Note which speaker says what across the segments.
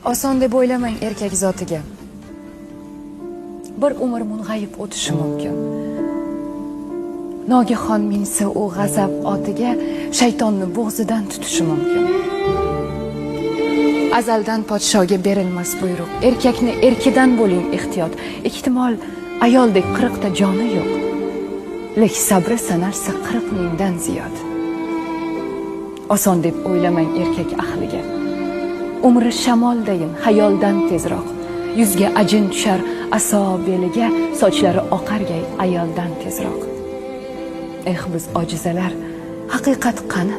Speaker 1: Oson deb o'ylamang erkak zotiga. Bir umr mung'ayib o'tishi mumkin. Nogahon minsa u g'azab otiga, shaytonni bo'g'zidan tutishi mumkin. Azaldan podshoga berilmas buyruq. Erkakni erkidan bo'ling ehtiyot. Ehtimol ayoldek 40 ta joni yo'q. Lek sabri sanalsa 40 mingdan ziyod. Oson deb o'ylamang erkak ahliga. Umri shamoldayin, xayoldan tezroq. Yuzga ajin tushar aso beliga, sochlari oqargay ayoldan tezroq. Eh, biz ojizalar, haqiqat qani?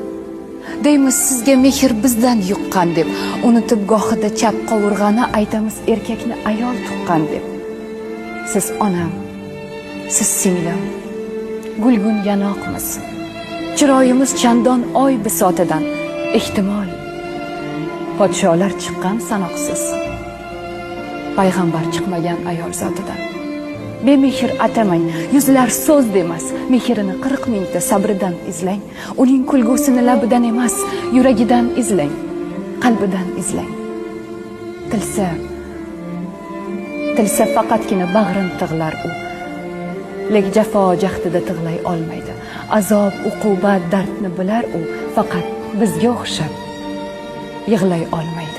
Speaker 1: Deymiz sizga mehr bizdan yuqqan deb, unutib gohida chap qovurg'ani aytamiz erkakni ayol tuqqan deb. Siz onam, siz singlim, gulgun yanoqmiz. Chiroyimiz chandon oy bisotidan. Ehtimol podsholar chiqqan sanoqsiz. Payg'ambar chiqmagan ayol zotidan. Bemehr atamang, yuzlar so'z demas, mehrini 40 mingta sabridan izlang. Uning kulgusini labidan emas, yuragidan izlang, qalbidan izlang. Tilsa, tilsa faqatgina bag'rin tig'lar u. Lek jafo jahdida tig'lay olmaydi. Azob, uqubat, dardni bilar u, faqat bizga o'xshab yig'lay olmaydi.